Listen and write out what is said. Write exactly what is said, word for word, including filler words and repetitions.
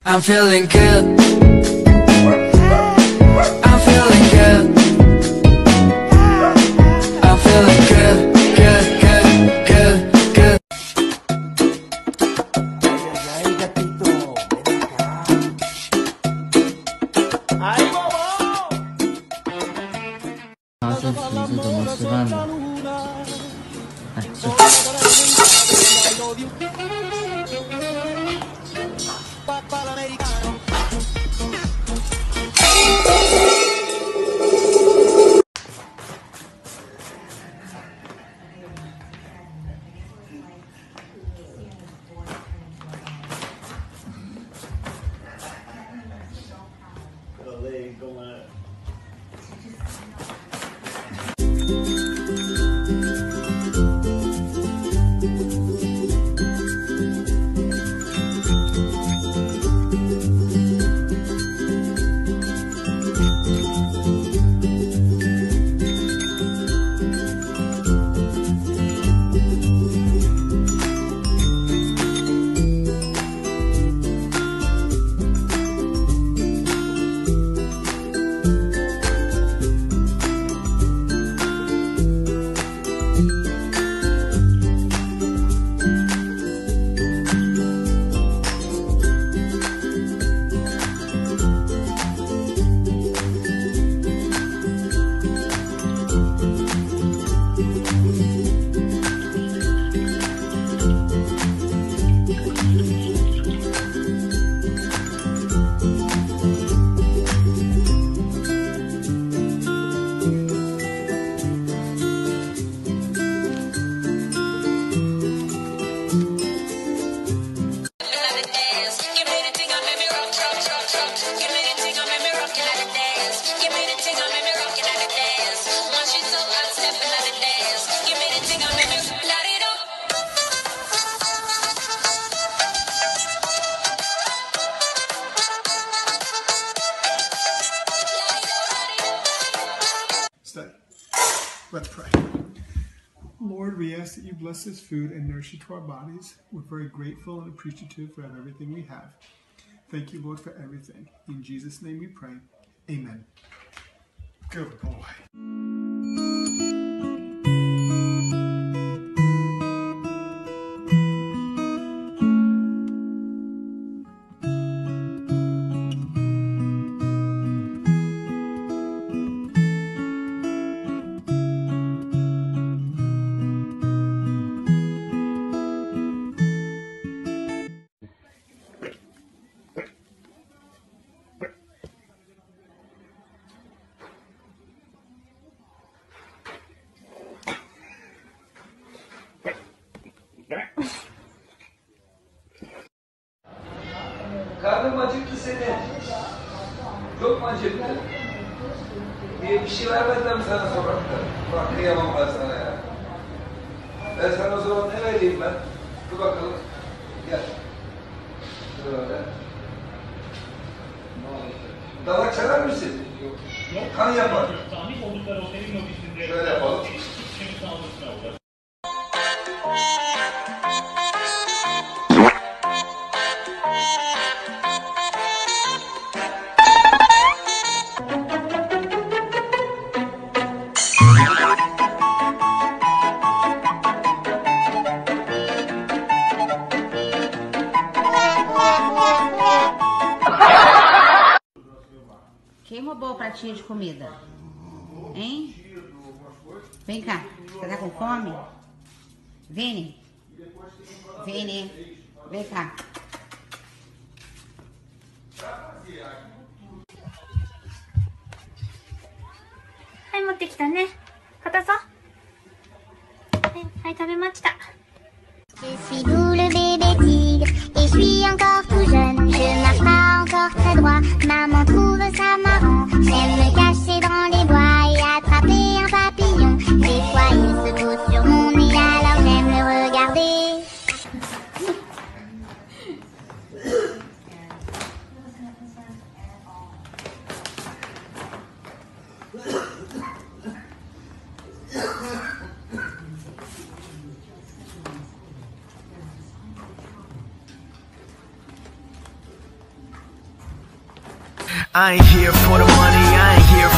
I'm feeling good. I'm feeling good. I'm feeling good, good, good, good, good. Study. Let's pray. Lord, we ask that you bless this food and nourish it to our bodies. We're very grateful and appreciative for everything we have. Thank you, Lord, for everything. In Jesus' name we pray. Amen. Good boy. Karnın acıktı senin. Çok mu acıktı? Niye bir şey vermediler mi sana sokakta? Bak, kıyamam ben sana ya. Ben sana o zaman ne vereyim ben? Dur bakalım. Gel. Dur öyle. Dalak sever misin? Kan yapar. Şöyle yapalım. Queima o bom pratinho de comida. Hein? Vem cá. Você tá com fome? Vini. Vini. Vem cá. Ai, 持ってきたね。かたそう。 はい、はい、食べました。 Je suis Bou le bébé tigre et je suis encore tout jeune. Je marche pas encore très droit, maman trouve ça marrant. J'aime me cacher dans les bois et attraper un papillon. Des fois il se pose sur mon nez, alors j'aime le regarder. I ain't here for the money, I ain't here